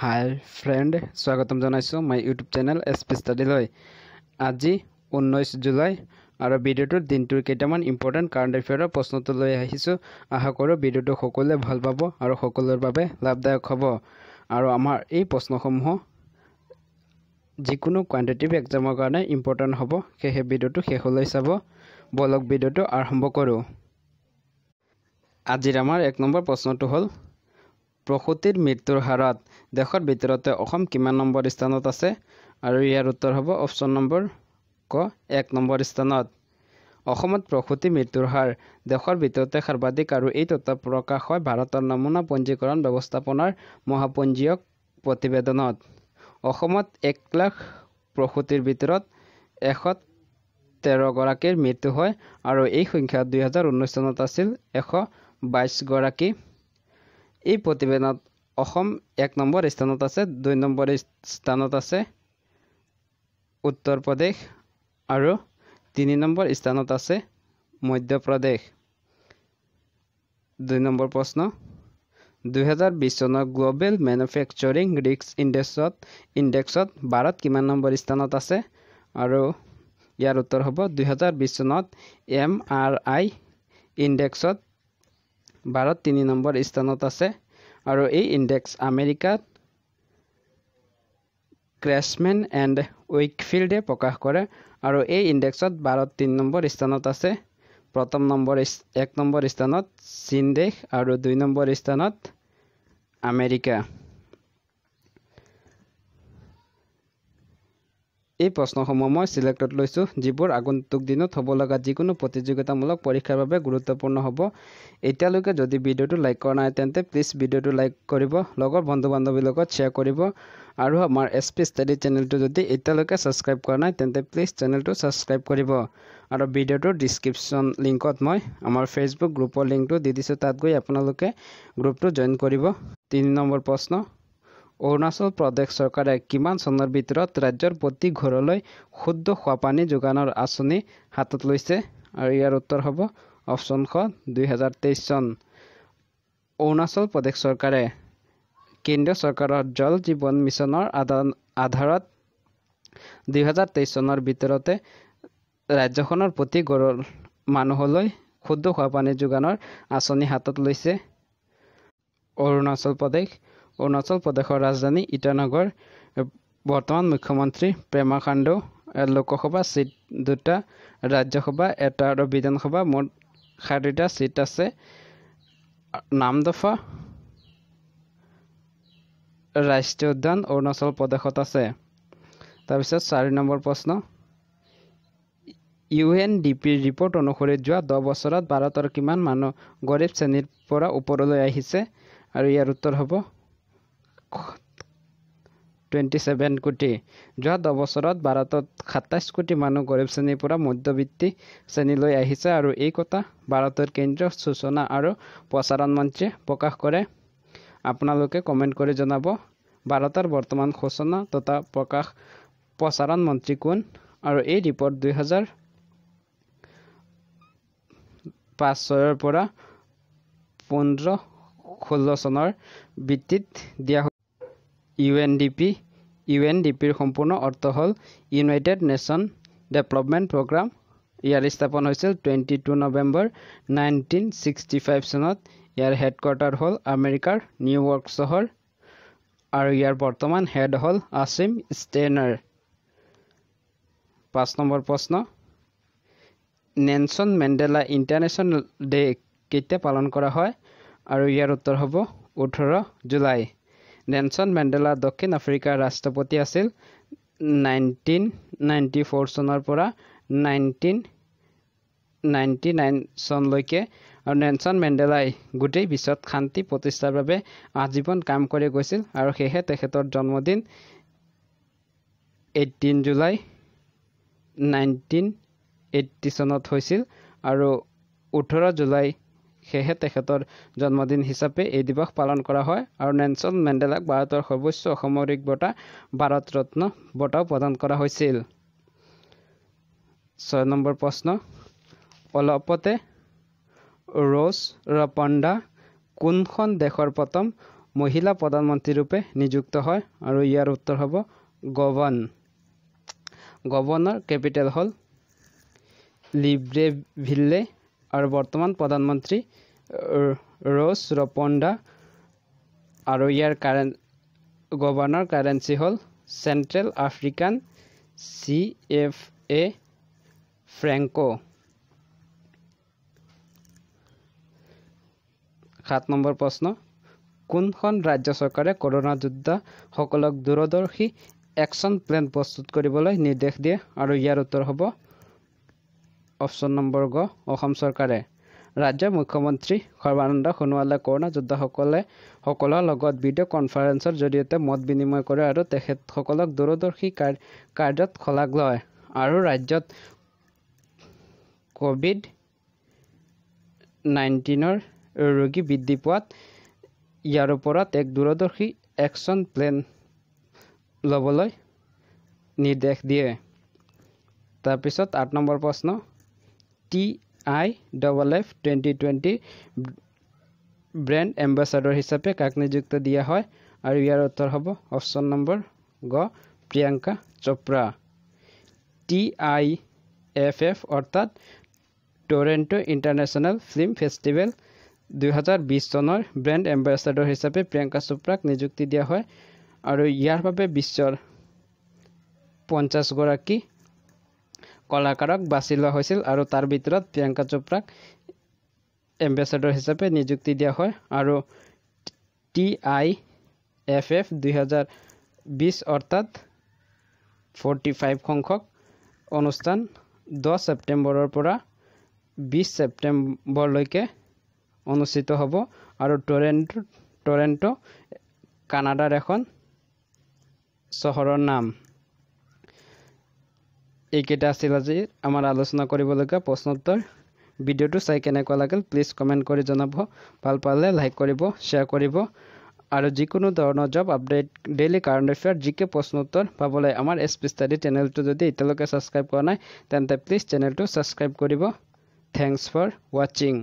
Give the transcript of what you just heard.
হাই friend, স্বাগতম জনাইছোঁ my YouTube channel S P ষ্টাডিলৈ। আজি 19 জুলাই আৰু ভিডিঅ'টোৰ দিনটোৰ কেইটামান ইম্পৰ্টেণ্ট কাৰেণ্ট এফেয়াৰৰ প্ৰশ্নটো লৈ আহিছোঁ। আশা কৰোঁ ভিডিঅ'টো সকলোৱে ভাল পাব আৰু সকলোৰে বাবে লাভদায়ক হ'ব। আৰু আমাৰ এই প্ৰশ্নসমূহ যিকোনো কোৱান্টিটিভ এক্সামৰ কাৰণে ইম্পৰ্টেণ্ট হ'ব, সেয়েহে ভিডিঅ'টো শেষলৈ চাব। বলক ভিডিঅ'টো আৰম্ভ কৰোঁ। আজিৰ আমাৰ 1 নম্বৰ প্ৰশ্নটো হ'ল, প্ৰসূতিৰ মৃত্যুৰ হাৰত দেশৰ ভিতৰতে অসম কিমান নম্বৰ স্থানত আছে? আৰু ইয়াৰ উত্তৰ হ'ব অপশ্যন নম্বৰ ক, 1 নম্বৰ স্থানত। অসমত প্ৰসূতি মৃত্যুৰ হাৰ দেশৰ ভিতৰতে সৰ্বাধিক আৰু এই তথ্য প্ৰকাশ হয় ভাৰতৰ নমুনা পঞ্জীকৰণ ব্যৱস্থাপনাৰ মহাপঞ্জীয়ক প্ৰতিবেদনত। অসমত 1 লাখ প্ৰসূতিৰ ভিতৰত 113 গৰাকীৰ মৃত্যু হয় আৰু এই সংখ্যা 2019 চনত আছিল 122 গৰাকী। এই প্ৰতিবেদনত অসম 1 নম্বৰ স্থানত আছে, 2 নম্বৰ স্থানত আছে উত্তৰ প্ৰদেশ আৰু 3 নম্বৰ স্থানত আছে মধ্যপ্ৰদেশ। 2 নম্বৰ প্ৰশ্ন, 2020 চনৰ গ্ল'বেল মেনুফেকচাৰিং ৰিস্ক ইণ্ডেক্সত ভাৰত কিমান নম্বৰ স্থানত আছে? আৰু ইয়াৰ উত্তৰ হ'ব 2020 চনত MRI ইণ্ডেক্সত ভাৰত 3 নম্বৰ স্থানত আছে আৰু এই ইণ্ডেক্স আমেৰিকাত ক্ৰেছমেন এণ্ড ৱেইকফিল্ডে প্ৰকাশ কৰে আৰু এই ইণ্ডেক্সত ভাৰত 3 নম্বৰ স্থানত আছে। প্ৰথম নম্বৰ 1 নম্বৰ স্থানত চীন দেশ আৰু 2 নম্বৰ স্থানত আমেৰিকা। এই প্ৰশ্নসমূহ মই চিলেক্টত লৈছোঁ, যিবোৰ আগন্তুক দিনত হ'ব লগা যিকোনো প্ৰতিযোগিতামূলক পৰীক্ষাৰ বাবে গুৰুত্বপূৰ্ণ হ'ব। এতিয়ালৈকে যদি ভিডিঅ'টো লাইক কৰা নাই তেন্তে প্লিজ ভিডিঅ'টো লাইক কৰিব, লগৰ বন্ধু বান্ধৱীৰ লগত শ্বেয়াৰ কৰিব আৰু আমাৰ এছ পি ষ্টাডি চেনেলটো যদি এতিয়ালৈকে ছাবস্ক্ৰাইব কৰা নাই তেন্তে প্লিজ চেনেলটো ছাবস্ক্ৰাইব কৰিব। আৰু ভিডিঅ'টোৰ ডিছক্ৰিপশ্যন লিংকত মই আমাৰ ফেচবুক গ্ৰুপৰ লিংকটো দি দিছোঁ, তাত গৈ আপোনালোকে গ্ৰুপটো জইন কৰিব। 3 নম্বৰ প্ৰশ্ন, অৰুণাচল প্ৰদেশ চৰকাৰে কিমান চনৰ ভিতৰত ৰাজ্যৰ প্ৰতি ঘৰলৈ শুদ্ধ খোৱাপানী যোগানৰ আঁচনি হাতত লৈছে? আৰু ইয়াৰ উত্তৰ হ'ব অপশ্যন খ, 2023 চন। অৰুণাচল প্ৰদেশ চৰকাৰে কেন্দ্ৰীয় চৰকাৰৰ জল জীৱন মিছনৰ আধাৰত 2023 চনৰ ভিতৰতে ৰাজ্যখনৰ প্ৰতি ঘৰৰ মানুহলৈ শুদ্ধ খোৱাপানী যোগানৰ আঁচনি হাতত লৈছে। অৰুণাচল প্ৰদেশ, অৰুণাচল প্ৰদেশৰ ৰাজধানী ইটানগৰ। বৰ্তমান মুখ্যমন্ত্ৰী প্ৰেমা খাণ্ডু। লোকসভা চিট 2টা, ৰাজ্যসভা 1টা আৰু বিধানসভা মুঠ 4টা চিট আছে। নামদফা ৰাষ্ট্ৰীয় উদ্যান অৰুণাচল প্ৰদেশত আছে। তাৰপিছত 4 নম্বৰ প্ৰশ্ন, UNDPৰ ৰিপৰ্ট অনুসৰি যোৱা 10 বছৰত ভাৰতৰ কিমান মানুহ গৰীব শ্ৰেণীৰ পৰা ওপৰলৈ আহিছে? আৰু ইয়াৰ উত্তৰ হ'ব 27 কোটি। যোৱা 10 বছৰত ভাৰতত 27 কোটি মানুহ গৰীব শ্ৰেণীৰ পৰা মধ্যবিত্ত শ্ৰেণীলৈ আহিছে আৰু এই কথা ভাৰতৰ কেন্দ্ৰীয় সূচনা আৰু প্ৰসাৰণ মন্ত্ৰীয়ে প্ৰকাশ কৰে। আপোনালোকে কমেণ্ট কৰি জনাব ভাৰতৰ বৰ্তমান সূচনা তথা প্ৰসাৰণ মন্ত্ৰী কোন? আৰু এই ৰিপৰ্ট 2005-06 পৰা 15-16 চনৰ ভিত্তিত দিয়া হৈছে। UNDPৰ সম্পূৰ্ণ অৰ্থ হ'ল ইউনাইটেড নেশ্যন ডেভেলপমেণ্ট প্ৰগ্ৰাম। ইয়াৰ স্থাপন হৈছিল 22 নৱেম্বৰ 1965 চনত। ইয়াৰ হেডকোৱাৰ্টাৰ হ'ল আমেৰিকাৰ নিউয়ৰ্ক চহৰ আৰু ইয়াৰ বৰ্তমান হেড হ'ল আছিম ষ্টেইনাৰ। 5 নম্বৰ প্ৰশ্ন, নেলছন মেণ্ডেলা ইণ্টাৰনেশ্যনেল ডে কেতিয়া পালন কৰা হয়? আৰু ইয়াৰ উত্তৰ হ'ব 18 জুলাই। নেলছন মেণ্ডেলা দক্ষিণ আফ্ৰিকাৰ ৰাষ্ট্ৰপতি আছিল 1994 চনৰ পৰা 1999 চনলৈকে আৰু নেলছন মেণ্ডেলাই গোটেই বিশ্বত শান্তি প্ৰতিষ্ঠাৰ বাবে আজীৱন কাম কৰি গৈছিল আৰু সেয়েহে তেখেতৰ জন্মদিন 18 জুলাই 1980 চনত হৈছিল আৰু 18 জুলাই সেয়েহে তেখেতৰ জন্মদিন হিচাপে এই দিৱস পালন কৰা হয়। আৰু নেলছন মেণ্ডেলাক ভাৰতৰ সৰ্বোচ্চ অসামৰিক বঁটা ভাৰত ৰত্ন বঁটাও প্ৰদান কৰা হৈছিল। 6 নম্বৰ প্ৰশ্ন, অলপতে ৰ'জ ৰপণ্ডা কোনখন দেশৰ প্ৰথম মহিলা প্ৰধানমন্ত্ৰীৰূপে নিযুক্ত হয়? আৰু ইয়াৰ উত্তৰ হ'ব গবন। গবনৰ কেপিটেল হ'ল লিব্ৰেভিল্লে আৰু বৰ্তমান প্ৰধানমন্ত্ৰী ৰ'জ ৰপণ্ডা আৰু ইয়াৰ গভৰ্ণৰ কাৰেঞ্চি হ'ল central African CFA Franco. 7 number প্ৰশ্ন, কোনখন ৰাজ্য চৰকাৰে কৰোণা যোদ্ধাসকলক দূৰদৰ্শী একশ্যন প্লেন প্ৰস্তুত কৰিবলৈ নিৰ্দেশ দিয়ে? আৰু ইয়াৰ উত্তৰ হ'ব অপশ্যন নম্বৰ গ, অসম চৰকাৰে। ৰাজ্যৰ মুখ্যমন্ত্ৰী সৰ্বানন্দ সোণোৱালে কৰোণা যোদ্ধাসকলৰ লগত ভিডিঅ' কনফাৰেন্সৰ জৰিয়তে মত বিনিময় কৰে আৰু তেখেতসকলক দূৰদৰ্শী কাৰ্যত শলাগ লয় আৰু ৰাজ্যত কোভিড-19ৰ ৰোগী বৃদ্ধি পোৱাত ইয়াৰ ওপৰত এক দূৰদৰ্শী একশ্যন প্লেন ল'বলৈ নিৰ্দেশ দিয়ে। তাৰপিছত 8 নম্বৰ প্ৰশ্ন, TIFF 2020 brand ambassador হিচাপে কাক নিযুক্তি দিয়া হয়? আৰু ইয়াৰ উত্তৰ হ'ব অপশ্যন নম্বৰ গ, প্ৰিয়ংকা চোপ্ৰা। TIFF অৰ্থাৎ টৰেণ্টো ইণ্টাৰনেশ্যনেল ফিল্ম ফেষ্টিভেল 2020 চনৰ ব্ৰেণ্ড এম্বেচাডৰ হিচাপে প্ৰিয়ংকা চোপ্ৰাক নিযুক্তি দিয়া হয় আৰু ইয়াৰ বাবে বিশ্বৰ 50 গৰাকী কলাকাৰক বাছি লোৱা হৈছিল আৰু তাৰ ভিতৰত প্ৰিয়ংকা চোপ্ৰাক এম্বেচাডৰ হিচাপে নিযুক্তি দিয়া হয়। আৰু TIFF 2020 অৰ্থাৎ 45 সংখ্যক অনুষ্ঠান 10 ছেপ্টেম্বৰৰ পৰা 20 ছেপ্টেম্বৰলৈকে অনুষ্ঠিত হ'ব আৰু টৰেণ্টো কানাডাৰ এখন চহৰৰ নাম। এইকেইটা আছিল আজি আমাৰ আলোচনা কৰিবলগীয়া প্ৰশ্নোত্তৰ। ভিডিঅ'টো চাই কেনেকুৱা লাগিল প্লিজ কমেণ্ট কৰি জনাব। ভাল পালে লাইক কৰিব, শ্বেয়াৰ কৰিব আৰু যিকোনো ধৰণৰ job update, daily current affair, GK প্ৰশ্নোত্তৰ পাবলৈ আমাৰ এছ পি ষ্টাডি চেনেলটো যদি এতিয়ালৈকে ছাবস্ক্ৰাইব কৰা নাই তেন্তে প্লিজ চেনেলটো ছাবস্ক্ৰাইব কৰিব। Thanks for ৱাচিং।